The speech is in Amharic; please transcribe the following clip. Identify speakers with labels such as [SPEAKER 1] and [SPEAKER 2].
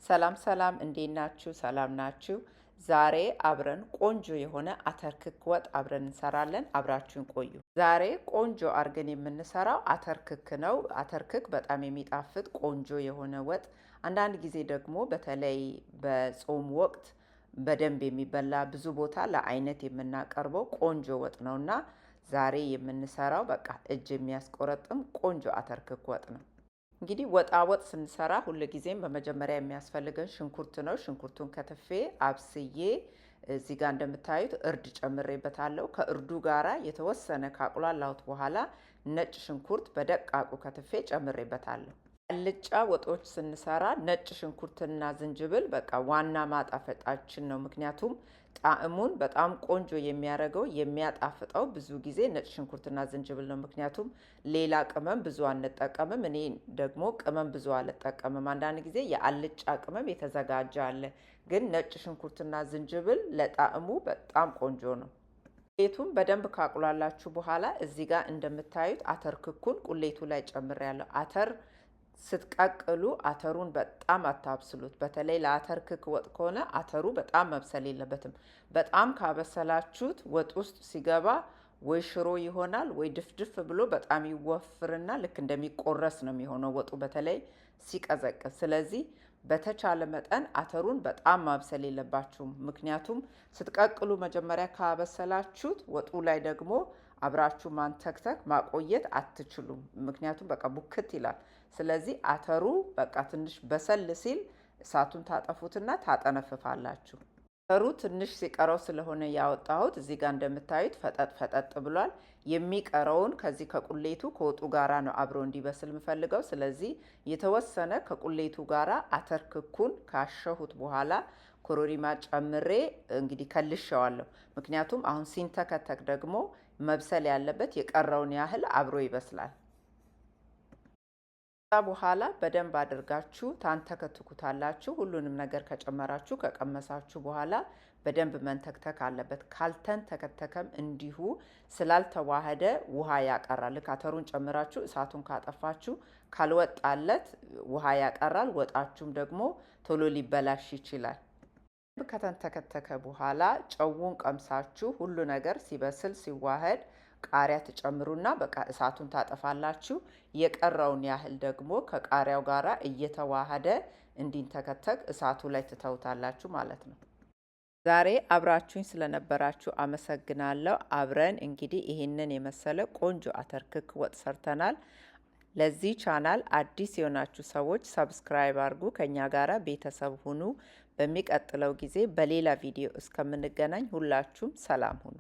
[SPEAKER 1] ሰላም ሰላም፣ እንዴት ናችሁ? ሰላም ናችሁ? ዛሬ አብረን ቆንጆ የሆነ አተር ክክ ወጥ አብረን እንሰራለን። አብራችሁን ቆዩ። ዛሬ ቆንጆ አድርገን የምንሰራው አተር ክክ ነው። አተር ክክ በጣም የሚጣፍጥ ቆንጆ የሆነ ወጥ፣ አንዳንድ ጊዜ ደግሞ በተለይ በጾም ወቅት በደንብ የሚበላ፣ ብዙ ቦታ ለአይነት የምናቀርበው ቆንጆ ወጥ ነውና ዛሬ የምንሰራው በቃ እጅ የሚያስቆረጥም ቆንጆ አተር ክክ ወጥ ነው። እንግዲህ ወጣ ወጥ ስንሰራ ሁልጊዜም በመጀመሪያ የሚያስፈልገን ሽንኩርት ነው። ሽንኩርቱን ከትፌ አብስዬ እዚህ ጋር እንደምታዩት እርድ ጨምሬበታለሁ። ከእርዱ ጋራ የተወሰነ ካቁላላሁት በኋላ ነጭ ሽንኩርት በደቃቁ ከትፌ ጨምሬበታለሁ። አልጫ ወጦች ስንሰራ ነጭ ሽንኩርትና ዝንጅብል በቃ ዋና ማጣፈጣችን ነው። ምክንያቱም ጣዕሙን በጣም ቆንጆ የሚያደርገው፣ የሚያጣፍጠው ብዙ ጊዜ ነጭ ሽንኩርትና ዝንጅብል ነው። ምክንያቱም ሌላ ቅመም ብዙ አንጠቀምም። እኔ ደግሞ ቅመም ብዙ አልጠቀምም። አንዳንድ ጊዜ የአልጫ ቅመም የተዘጋጀ አለ፣ ግን ነጭ ሽንኩርትና ዝንጅብል ለጣዕሙ በጣም ቆንጆ ነው። ቁሌቱን በደንብ ካቁላላችሁ በኋላ እዚህ ጋር እንደምታዩት አተር ክኩን ቁሌቱ ላይ ጨምሬያለሁ። አተር ስትቀቅሉ አተሩን በጣም አታብስሉት። በተለይ ለአተር ክክ ወጥ ከሆነ አተሩ በጣም መብሰል የለበትም። በጣም ካበሰላችሁት ወጥ ውስጥ ሲገባ ወይ ሽሮ ይሆናል ወይ ድፍድፍ ብሎ በጣም ይወፍርና ልክ እንደሚቆረስ ነው የሚሆነው ወጡ፣ በተለይ ሲቀዘቅዝ። ስለዚህ በተቻለ መጠን አተሩን በጣም ማብሰል የለባችሁም። ምክንያቱም ስትቀቅሉ መጀመሪያ ካበሰላችሁት ወጡ ላይ ደግሞ አብራችሁ ማንተክተክ ማቆየት አትችሉም። ምክንያቱም በቃ ቡክት ይላል። ስለዚህ አተሩ በቃ ትንሽ በሰል ሲል እሳቱን ታጠፉትና ታጠነፍፋላችሁ። አተሩ ትንሽ ሲቀረው ስለሆነ ያወጣሁት፣ እዚህ ጋር እንደምታዩት ፈጠጥ ፈጠጥ ብሏል። የሚቀረውን ከዚህ ከቁሌቱ ከወጡ ጋራ ነው አብሮ እንዲበስል የምፈልገው። ስለዚህ የተወሰነ ከቁሌቱ ጋራ አተር ክኩን ካሸሁት በኋላ ኮረሪማ ጨምሬ እንግዲህ ከልሸዋለሁ። ምክንያቱም አሁን ሲንተከተክ ደግሞ መብሰል ያለበት የቀረውን ያህል አብሮ ይበስላል። ከዛ በኋላ በደንብ አድርጋችሁ ታንተከትኩታላችሁ። ሁሉንም ነገር ከጨመራችሁ፣ ከቀመሳችሁ በኋላ በደንብ መንተክተክ አለበት። ካልተንተከተከም እንዲሁ ስላልተዋህደ ውሃ ያቀራል። ልክ አተሩን ጨምራችሁ እሳቱን ካጠፋችሁ ካልወጣለት ውሃ ያቀራል። ወጣችሁም ደግሞ ቶሎ ሊበላሽ ይችላል። ከተንተከተከ በኋላ ጨውን ቀምሳችሁ ሁሉ ነገር ሲበስል፣ ሲዋህድ ቃሪያ ትጨምሩና በቃ እሳቱን ታጠፋላችሁ። የቀረውን ያህል ደግሞ ከቃሪያው ጋራ እየተዋሃደ እንዲንተከተክ እሳቱ ላይ ትተውታላችሁ ማለት ነው። ዛሬ አብራችሁኝ ስለነበራችሁ አመሰግናለሁ። አብረን እንግዲህ ይህንን የመሰለ ቆንጆ አተር ክክ ወጥ ሰርተናል። ለዚህ ቻናል አዲስ የሆናችሁ ሰዎች subscribe አድርጉ፣ ከኛ ጋራ ቤተሰብ ሁኑ። በሚቀጥለው ጊዜ በሌላ ቪዲዮ እስከምንገናኝ ሁላችሁም ሰላም ሁኑ።